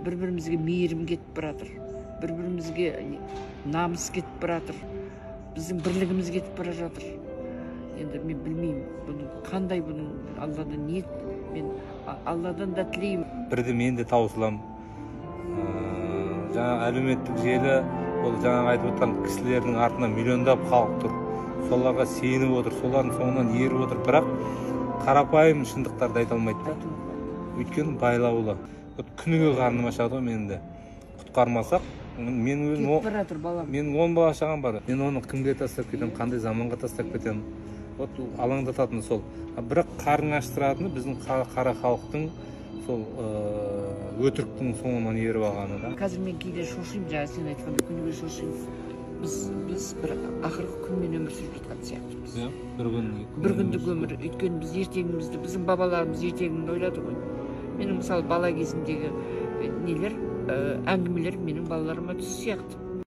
Бір бірімізге мейірім кетіп бара жатыр, бір бірімізге намыс кетіп бара жатыр, біздің бірлігіміз кетіп бара жатыр. Енді мен білмеймін, бұның қандай, бұның Алладан ниет, мен Алладан да тілеймін. Бірде мен де таусыламын. Жаңағы әлеуметтік желі, ол жаңағы айтып отқан кісілердің артынан миллиондап халық тұр, соларға сеніп отыр, солардың соңынан еріп отыр, бірақ қарапайым шындықтарды айта алмайды да, өйткені байлаулы. Вот күніге қарным ашады ғой менің де, құтқармасақ мен өзім кетіп бара жатыр балам. Менің 10 бала шағам бар, мен оны кімге тастап кетемін, қандай заманға тастап кетемін? Вот алаңдататыны сол. Бірақ қарын аштыратыны біздің қара халықтың сол өтіріктің соңынан еріп алғаны да. Қазір мен кейде шошимын, жаңа сен айтқандай, күніге шошимын. Біз бір ақырғы күнмен өмір сүріп жатқан сияқтымыз. Иә, бір күн. Бір күндік өмір. Өйткені біз ертеңімізді, біздің бабаларымыз ертеңін ойлады ғой. Менің, мысалы, бала кезімдегі нелер, әңгімелер менің балаларыма түс сияқты.